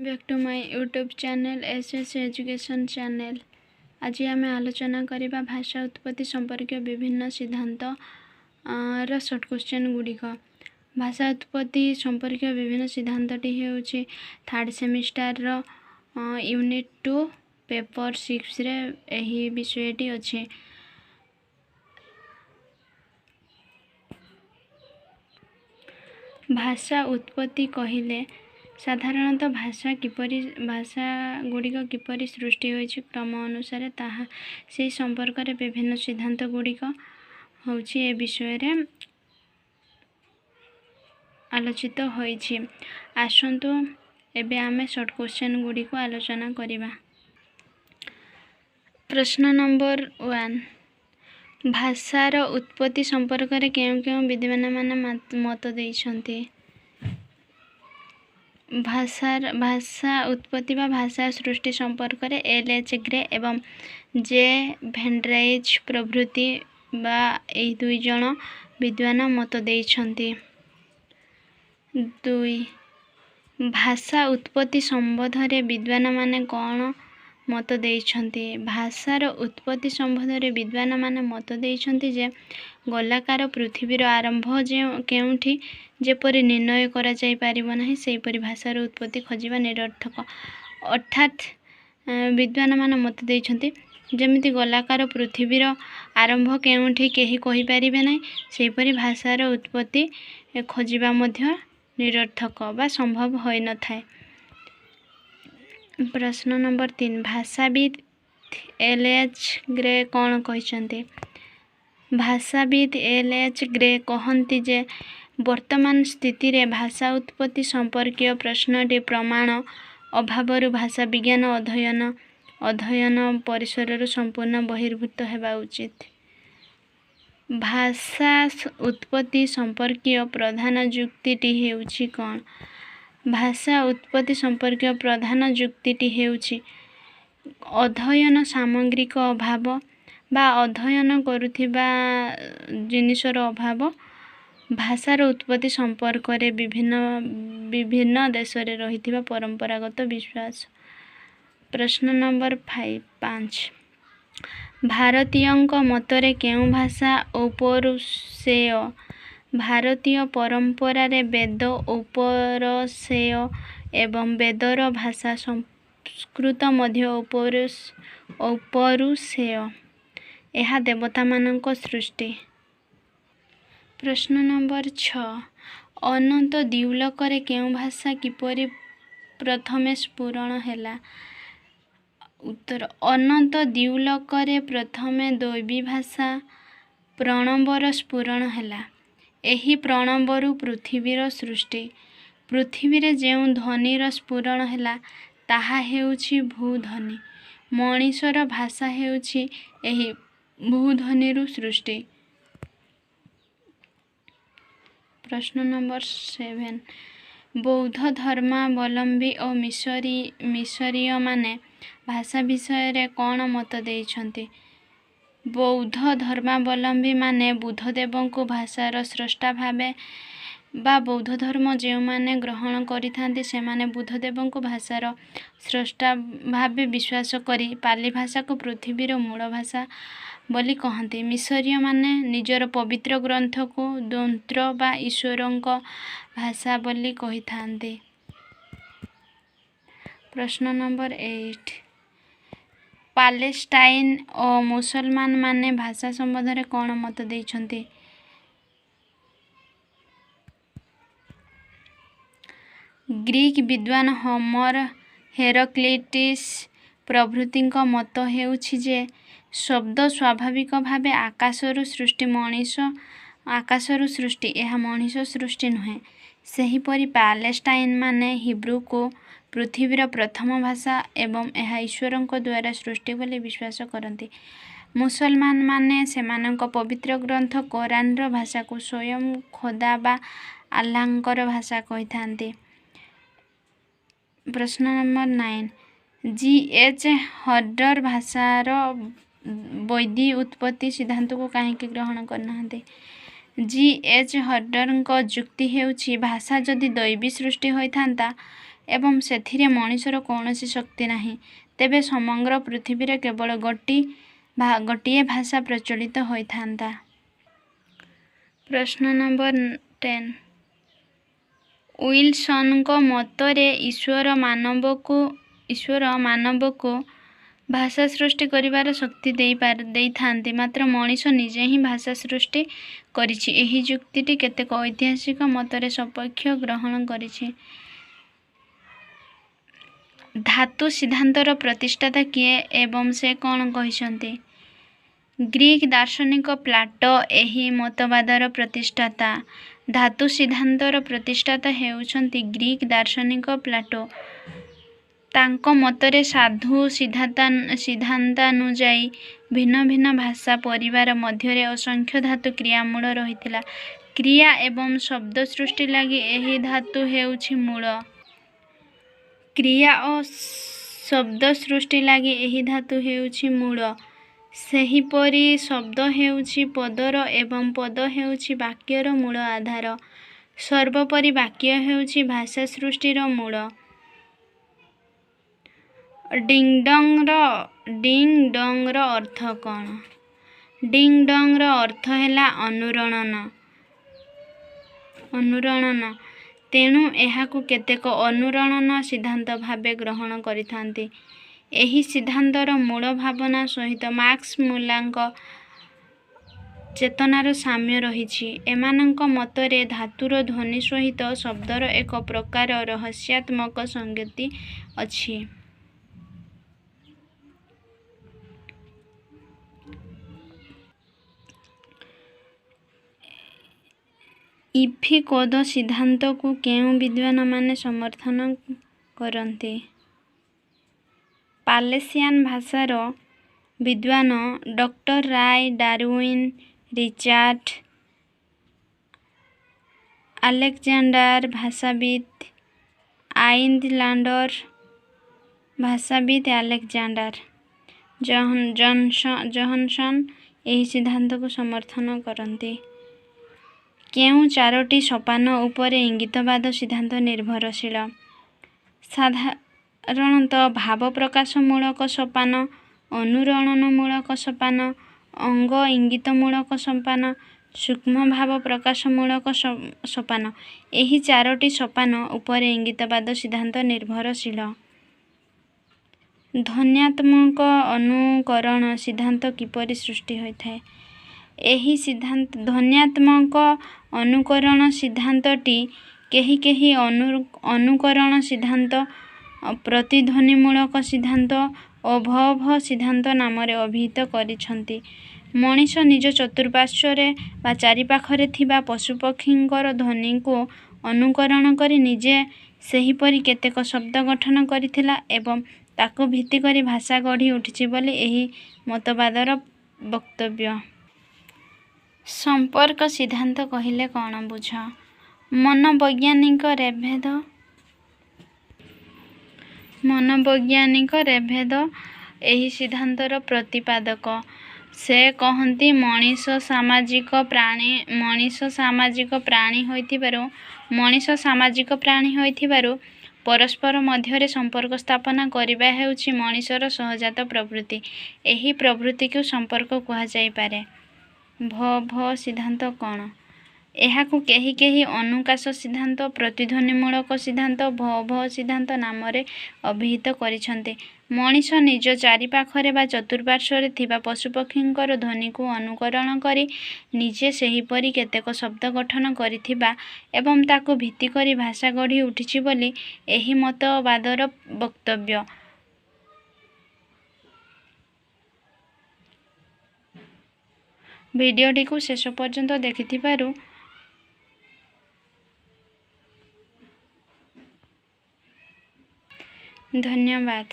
Back to my YouTube channel S S education channel. ଆଜି ଆମେ ଆଲୋଚନା କରିବା ଭାଷା ଉତ୍ପତ୍ତି ସମ୍ପର୍କୀୟ ବିଭିନ୍ନ ସିଦ୍ଧାନ୍ତ ର ସର୍ଟ କ୍ୱେଶ୍ଚନ୍ ଗୁଡ଼ିକ। ଭାଷା ଉତ୍ପତ୍ତି ସମ୍ପର୍କୀୟ ବିଭିନ୍ନ ସିଦ୍ଧାନ୍ତଟି ହେଉଛି ଥାର୍ଡ଼ ସେମିଷ୍ଟାରର ୟୁନିଟ୍ 2 ପେପର୍ 6ରେ ଏହି ବିଷୟଟି ଅଛି। ଭାଷା ଉତ୍ପତ୍ତି କହିଲେ ସାଧାରଣତଃ ଭାଷା କିପରି, ଭାଷା ଗୁଡ଼ିକ କିପରି ସୃଷ୍ଟି ହୋଇଛି କ୍ରମ ଅନୁସାରେ, ତାହା ସେହି ସମ୍ପର୍କରେ ବିଭିନ୍ନ ସିଦ୍ଧାନ୍ତ ଗୁଡ଼ିକ ହେଉଛି ଏ ବିଷୟରେ ଆଲୋଚିତ ହୋଇଛି। ଆସନ୍ତୁ ଏବେ ଆମେ ସର୍ଟ କ୍ୱେଶ୍ଚନ୍ ଗୁଡ଼ିକୁ ଆଲୋଚନା କରିବା। ପ୍ରଶ୍ନ ନମ୍ବର 1, ଭାଷାର ଉତ୍ପତ୍ତି ସମ୍ପର୍କରେ କେଉଁ କେଉଁ ବିଦ୍ୱାନମାନେ ମତ ଦେଇଛନ୍ତି? ଭାଷାର ଭାଷା ଉତ୍ପତ୍ତି ବା ଭାଷା ସୃଷ୍ଟି ସମ୍ପର୍କରେ ଏଲ୍ ଏଚ୍ ଗ୍ରେ ଏବଂ ଜେ ଭେଣ୍ଡ୍ରାଇଜ୍ ପ୍ରଭୃତି ବା ଏହି ଦୁଇ ଜଣ ବିଦ୍ୱାନ ମତ ଦେଇଛନ୍ତି। 2, ଭାଷା ଉତ୍ପତ୍ତି ସମ୍ବନ୍ଧରେ ବିଦ୍ୱାନମାନେ କ'ଣ ମତ ଦେଇଛନ୍ତି? ଭାଷାର ଉତ୍ପତ୍ତି ସମ୍ବନ୍ଧରେ ବିଦ୍ୱାନମାନେ ମତ ଦେଇଛନ୍ତି ଯେ ଗୋଲାକାର ପୃଥିବୀର ଆରମ୍ଭ ଯେଉଁ କେଉଁଠି ଯେପରି ନିର୍ଣ୍ଣୟ କରାଯାଇପାରିବ ନାହିଁ, ସେହିପରି ଭାଷାର ଉତ୍ପତ୍ତି ଖୋଜିବା ନିରର୍ଥକ। ଅର୍ଥାତ୍ ବିଦ୍ୱାନମାନେ ମତ ଦେଇଛନ୍ତି ଯେମିତି ଗୋଲାକାର ପୃଥିବୀର ଆରମ୍ଭ କେଉଁଠି କେହି କହିପାରିବେ ନାହିଁ, ସେହିପରି ଭାଷାର ଉତ୍ପତ୍ତି ଖୋଜିବା ମଧ୍ୟ ନିରର୍ଥକ ବା ସମ୍ଭବ ହୋଇନଥାଏ। ପ୍ରଶ୍ନ ନମ୍ବର 3, ଭାଷାବିତ୍ ଏଲ୍ ଏଚ୍ ଗ୍ରେ କ'ଣ କହିଛନ୍ତି? ଭାଷାବିତ୍ ଏଲ୍ ଏଚ୍ ଗ୍ରେ କହନ୍ତି ଯେ ବର୍ତ୍ତମାନ ସ୍ଥିତିରେ ଭାଷା ଉତ୍ପତ୍ତି ସମ୍ପର୍କୀୟ ପ୍ରଶ୍ନଟି ପ୍ରମାଣ ଅଭାବରୁ ଭାଷା ବିଜ୍ଞାନ ଅଧ୍ୟୟନ ପରିସରରୁ ସମ୍ପୂର୍ଣ୍ଣ ବହିର୍ଭୂତ ହେବା ଉଚିତ। ଭାଷା ଉତ୍ପତ୍ତି ସମ୍ପର୍କୀୟ ପ୍ରଧାନ ଯୁକ୍ତିଟି ହେଉଛି କ'ଣ? ଭାଷା ଉତ୍ପତ୍ତି ସମ୍ପର୍କୀୟ ପ୍ରଧାନ ଯୁକ୍ତିଟି ହେଉଛି ଅଧ୍ୟୟନ ସାମଗ୍ରିକ ଅଭାବ ବା ଅଧ୍ୟୟନ କରୁଥିବା ଜିନିଷର ଅଭାବ, ଭାଷାର ଉତ୍ପତ୍ତି ସମ୍ପର୍କରେ ବିଭିନ୍ନ ବିଭିନ୍ନ ଦେଶରେ ରହିଥିବା ପରମ୍ପରାଗତ ବିଶ୍ୱାସ। ପ୍ରଶ୍ନ ନମ୍ବର 5, ଭାରତୀୟଙ୍କ ମତରେ କେଉଁ ଭାଷା ଔପରୁଷେୟ? ଭାରତୀୟ ପରମ୍ପରାରେ ବେଦ ଔପରୁଷେୟ ଏବଂ ବେଦର ଭାଷା ସଂସ୍କୃତ ମଧ୍ୟ ଔପରୁଷେୟ। ଏହା ଦେବତାମାନଙ୍କ ସୃଷ୍ଟି। ପ୍ରଶ୍ନ ନମ୍ବର 6, ଅନନ୍ତ ଦ୍ୟୁଲୋକରେ କେଉଁ ଭାଷା କିପରି ପ୍ରଥମେ ସ୍ଫୁରଣ ହେଲା? ଉତ୍ତର, ଅନନ୍ତ ଦ୍ୟୁଲୋକରେ ପ୍ରଥମେ ଦୈବୀ ଭାଷା ପ୍ରଣବର ସ୍ଫୁରଣ ହେଲା। ଏହି ପ୍ରଣବରୁ ପୃଥିବୀର ସୃଷ୍ଟି। ପୃଥିବୀରେ ଯେଉଁ ଧ୍ୱନିର ସ୍ଫୁରଣ ହେଲା, ତାହା ହେଉଛି ଭୂଧ୍ୱନି। ମଣିଷର ଭାଷା ହେଉଛି ଏହି ଭୂଧ୍ୱନିରୁ ସୃଷ୍ଟି। ପ୍ରଶ୍ନ ନମ୍ବର 7, ବୌଦ୍ଧ ଧର୍ମାବଲମ୍ବୀ ଓ ମିଶରୀୟମାନେ ଭାଷା ବିଷୟରେ କ'ଣ ମତ ଦେଇଛନ୍ତି? ବୌଦ୍ଧ ଧର୍ମାବଲମ୍ବୀମାନେ ବୁଦ୍ଧଦେବଙ୍କୁ ଭାଷାର ସ୍ରଷ୍ଟା ଭାବେ ବା ବୌଦ୍ଧ ଧର୍ମ ଯେଉଁମାନେ ଗ୍ରହଣ କରିଥାନ୍ତି ସେମାନେ ବୁଦ୍ଧଦେବଙ୍କୁ ଭାଷାର ସ୍ରଷ୍ଟା ଭାବେ ବିଶ୍ୱାସ କରି ପାଲି ଭାଷାକୁ ପୃଥିବୀର ମୂଳ ଭାଷା ବୋଲି କହନ୍ତି। ମିଶରୀୟମାନେ ନିଜର ପବିତ୍ର ଗ୍ରନ୍ଥକୁ ଦୋନ୍ତ୍ର ବା ଈଶ୍ୱରଙ୍କ ଭାଷା ବୋଲି କହିଥାନ୍ତି। ପ୍ରଶ୍ନ ନମ୍ବର 8, ପାଲେଷ୍ଟାଇନ ଓ ମୁସଲମାନମାନେ ଭାଷା ସମ୍ବନ୍ଧରେ କ'ଣ ମତ ଦେଇଛନ୍ତି? ଗ୍ରୀକ୍ ବିଦ୍ୱାନ ହୋମର, ହେରକ୍ଲିଟିସ୍ ପ୍ରଭୃତିଙ୍କ ମତ ହେଉଛି ଯେ ଶବ୍ଦ ସ୍ୱାଭାବିକ ଭାବେ ଆକାଶରୁ ସୃଷ୍ଟି, ମଣିଷ ଆକାଶରୁ ସୃଷ୍ଟି, ଏହା ମଣିଷ ସୃଷ୍ଟି ନୁହେଁ। ସେହିପରି ପାଲେଷ୍ଟାଇନମାନେ ହିବ୍ରୁକୁ ପୃଥିବୀର ପ୍ରଥମ ଭାଷା ଏବଂ ଏହା ଈଶ୍ୱରଙ୍କ ଦ୍ୱାରା ସୃଷ୍ଟି ବୋଲି ବିଶ୍ୱାସ କରନ୍ତି। ମୁସଲମାନମାନେ ସେମାନଙ୍କ ପବିତ୍ର ଗ୍ରନ୍ଥ କୋରାନର ଭାଷାକୁ ସ୍ୱୟଂ ଖୋଦା ବା ଆଲ୍ଲାହଙ୍କର ଭାଷା କହିଥାନ୍ତି। ପ୍ରଶ୍ନ ନମ୍ବର 9, ଜି ଏଚ୍ ହର୍ଡର ଭାଷାର ବୈଦୀ ଉତ୍ପତ୍ତି ସିଦ୍ଧାନ୍ତକୁ କାହିଁକି ଗ୍ରହଣ କରିନାହାନ୍ତି? ଜି ଏଚ୍ ହର୍ଡରଙ୍କ ଯୁକ୍ତି ହେଉଛି ଭାଷା ଯଦି ଦୈବୀ ସୃଷ୍ଟି ହୋଇଥାନ୍ତା, ଏବଂ ସେଥିରେ ମଣିଷର କୌଣସି ଶକ୍ତି ନାହିଁ, ତେବେ ସମଗ୍ର ପୃଥିବୀରେ କେବଳ ଗୋଟିଏ ଭାଷା ପ୍ରଚଳିତ ହୋଇଥାନ୍ତା। ପ୍ରଶ୍ନ ନମ୍ବର 10। ଉଇଲସନଙ୍କ ମତରେ ଈଶ୍ୱର ମାନବକୁ ଭାଷା ସୃଷ୍ଟି କରିବାର ଶକ୍ତି ଦେଇଥାନ୍ତି, ମାତ୍ର ମଣିଷ ନିଜେ ହିଁ ଭାଷା ସୃଷ୍ଟି କରିଛି। ଏହି ଯୁକ୍ତିଟି କେତେକ ଐତିହାସିକ ମତର ସପକ୍ଷ ଗ୍ରହଣ କରିଛି। ଧାତୁ ସିଦ୍ଧାନ୍ତର ପ୍ରତିଷ୍ଠାତା କିଏ ଏବଂ ସେ କ'ଣ କହିଛନ୍ତି? ଗ୍ରୀକ୍ ଦାର୍ଶନିକ ପ୍ଲାଟୋ ଏହି ମତବାଦର ପ୍ରତିଷ୍ଠାତା। ଧାତୁ ସିଦ୍ଧାନ୍ତର ପ୍ରତିଷ୍ଠାତା ହେଉଛନ୍ତି ଗ୍ରୀକ୍ ଦାର୍ଶନିକ ପ୍ଲାଟୋ। ତାଙ୍କ ମତରେ ଧାତୁ ସିଦ୍ଧାନ୍ତାନୁଯାୟୀ ଭିନ୍ନ ଭିନ୍ନ ଭାଷା ପରିବାର ମଧ୍ୟରେ ଅସଂଖ୍ୟ ଧାତୁ କ୍ରିୟାମୂଳ ରହିଥିଲା। କ୍ରିୟା ଏବଂ ଶବ୍ଦ ସୃଷ୍ଟି ଲାଗି ଏହି ଧାତୁ ହେଉଛି ମୂଳ। କ୍ରିୟା ଓ ଶବ୍ଦ ସୃଷ୍ଟି ଲାଗି ଏହି ଧାତୁ ହେଉଛି ମୂଳ। ସେହିପରି ଶବ୍ଦ ହେଉଛି ପଦର ଏବଂ ପଦ ହେଉଛି ବାକ୍ୟର ମୂଳ ଆଧାର। ସର୍ବୋପରି ବାକ୍ୟ ହେଉଛି ଭାଷା ସୃଷ୍ଟିର ମୂଳ। ଡିଙ୍ଗ୍-ଡଙ୍ଗର ଅର୍ଥ କ'ଣ? ଡିଙ୍ଗ୍-ଡଙ୍ଗର ଅର୍ଥ ହେଲା ଅନୁରଣନ। ତେଣୁ ଏହାକୁ କେତେକ ଅନୁରଣନ ସିଦ୍ଧାନ୍ତ ଭାବେ ଗ୍ରହଣ କରିଥାନ୍ତି। ଏହି ସିଦ୍ଧାନ୍ତର ମୂଳ ଭାବନା ସହିତ ମାକ୍ସ ମୁଲାରଙ୍କ ଚେତନାର ସାମ୍ୟ ରହିଛି। ଏମାନଙ୍କ ମତରେ ଧାତୁର ଧ୍ୱନି ସହିତ ଶବ୍ଦର ଏକ ପ୍ରକାର ରହସ୍ୟାତ୍ମକ ସଙ୍ଗତି ଅଛି। ଇଫିକୋଦ ସିଦ୍ଧାନ୍ତକୁ କେଉଁ ବିଦ୍ୱାନମାନେ ସମର୍ଥନ କରନ୍ତି? ପାଲେସିଆନ ଭାଷାର ବିଦ୍ୱାନ ଡକ୍ଟର ରାୟ, ଡାରୁଇନ, ରିଚାର୍ଡ଼ ଆଲେକଜାଣ୍ଡାର, ଭାଷାବିତ୍ ଆଲେକଜାଣ୍ଡାର ଜୋହନସନ୍ ଏହି ସିଦ୍ଧାନ୍ତକୁ ସମର୍ଥନ କରନ୍ତି। କେଉଁ ଚାରୋଟି ସୋପାନ ଉପରେ ଇଙ୍ଗିତବାଦ ସିଦ୍ଧାନ୍ତ ନିର୍ଭରଶୀଳ? ସାଧାରଣତଃ ଭାବ ପ୍ରକାଶମୂଳକ ସୋପାନ, ଅନୁରଣନମୂଳକ ସୋପାନ, ଅଙ୍ଗ ଇଙ୍ଗିତମୂଳକ ସୋପାନ, ସୂକ୍ଷ୍ମ ଭାବ ପ୍ରକାଶମୂଳକ ସୋପାନ ଏହି ଚାରୋଟି ସୋପାନ ଉପରେ ଇଙ୍ଗିତବାଦ ସିଦ୍ଧାନ୍ତ ନିର୍ଭରଶୀଳ। ଧ୍ୱନ୍ୟାତ୍ମକ ଅନୁକରଣ ସିଦ୍ଧାନ୍ତ କିପରି ସୃଷ୍ଟି ହୋଇଥାଏ? ଏହି ଧ୍ୱନ୍ୟାତ୍ମକ ଅନୁକରଣ ସିଦ୍ଧାନ୍ତଟି କେହି କେହି ଅନୁକରଣ ସିଦ୍ଧାନ୍ତ, ପ୍ରତିଧ୍ୱନିମୂଳକ ସିଦ୍ଧାନ୍ତ ଓ ଭ-ଭ ସିଦ୍ଧାନ୍ତ ନାମରେ ଅଭିହିତ କରିଛନ୍ତି। ମଣିଷ ନିଜ ଚତୁଃପାର୍ଶ୍ୱରେ ବା ଚାରିପାଖରେ ଥିବା ପଶୁପକ୍ଷୀଙ୍କର ଧ୍ୱନିକୁ ଅନୁକରଣ କରି ନିଜେ ସେହିପରି କେତେକ ଶବ୍ଦ ଗଠନ କରିଥିଲା ଏବଂ ତାକୁ ଭିତ୍ତିକରି ଭାଷା ଗଢ଼ି ଉଠିଛି ବୋଲି ଏହି ମତବାଦର ବକ୍ତବ୍ୟ। ସମ୍ପର୍କ ସିଦ୍ଧାନ୍ତ କହିଲେ କ'ଣ ବୁଝ? ମନୋବୈଜ୍ଞାନିକ ରେଭେଦ ଏହି ସିଦ୍ଧାନ୍ତର ପ୍ରତିପାଦକ। ସେ କହନ୍ତି, ମଣିଷ ସାମାଜିକ ପ୍ରାଣୀ ହୋଇଥିବାରୁ ପରସ୍ପର ମଧ୍ୟରେ ସମ୍ପର୍କ ସ୍ଥାପନ କରିବା ହେଉଛି ମଣିଷର ସହଜାତ ପ୍ରବୃତ୍ତି। ଏହି ପ୍ରବୃତ୍ତିକୁ ସମ୍ପର୍କ କୁହାଯାଇପାରେ। ଭ-ଭ ସିଦ୍ଧାନ୍ତ କ'ଣ? ଏହାକୁ କେହି କେହି ଅନୁକାଶ ସିଦ୍ଧାନ୍ତ, ପ୍ରତିଧ୍ୱନିମୂଳକ ସିଦ୍ଧାନ୍ତ, ଭ-ଭ ସିଦ୍ଧାନ୍ତ ନାମରେ ଅଭିହିତ କରିଛନ୍ତି। ମଣିଷ ନିଜ ଚାରିପାଖରେ ବା ଚତୁଃପାର୍ଶ୍ୱରେ ଥିବା ପଶୁପକ୍ଷୀଙ୍କର ଧ୍ୱନିକୁ ଅନୁକରଣ କରି ନିଜେ ସେହିପରି କେତେକ ଶବ୍ଦ ଗଠନ କରିଥିବା ଏବଂ ତାକୁ ଭିତ୍ତିକରି ଭାଷା ଗଢ଼ି ଉଠିଛି ବୋଲି ଏହି ମତବାଦର ବକ୍ତବ୍ୟ। ଭିଡ଼ିଓଟିକୁ ଶେଷ ପର୍ଯ୍ୟନ୍ତ ଦେଖିଥିବାରୁ ଧନ୍ୟବାଦ।